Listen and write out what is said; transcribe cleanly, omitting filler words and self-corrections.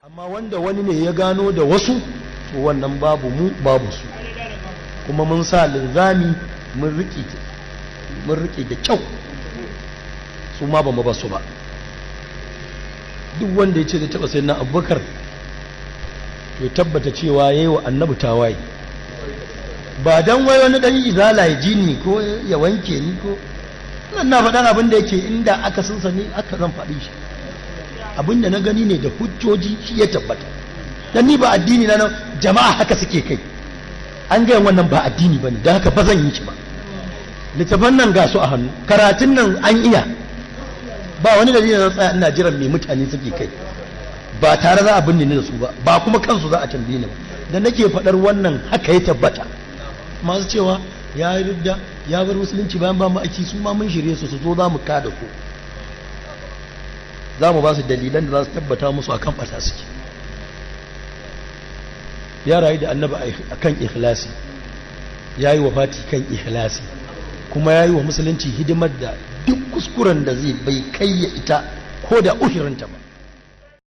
Amma wanda wani ne ya gano da wasu, to wannan babu mu babu su. Kuma mun sa linzami mun riƙe da kyau, su ma ba mu ba su ba. Duk wanda ya ce zai taɓa sayyidina Abubakar to tabbata cewa ya yi wa annabi tawaye. Ba dan wai wani dan izala ya ji ni ko ya wanke ni ko na faɗan abin da yake inda aka sun sani aka zan faɗi shi. Abin da na gani ne da hujjoji shi ya tabbata. Dan ni ba addini na jama'a haka suke kai, an gaya wannan ba addini bane, dan haka ba zan yi shi ba. Littafan nan ga su a hannu, karatun nan an iya, ba wani dalilin na tsaya ina jiran me mutane suke kai. Ba tare za a binne ni da su ba, ba kuma kansu za a tambaye ni ba. Da nake faɗar wannan haka ya tabbata. Masu cewa ya ridda ya bar musulunci bayan ba mu aiki, su ma mun shirye su su zo za mu kada su, za mu ba su dalilan da za su tabbata musu akan ɓata suke. Ya rayu da annabi akan ikhlasi, ya yi wafati kan ikhlasi, kuma ya yi wa musulunci hidimar da duk kuskuren da zai bai kai ya ita ko da uhirinta ba.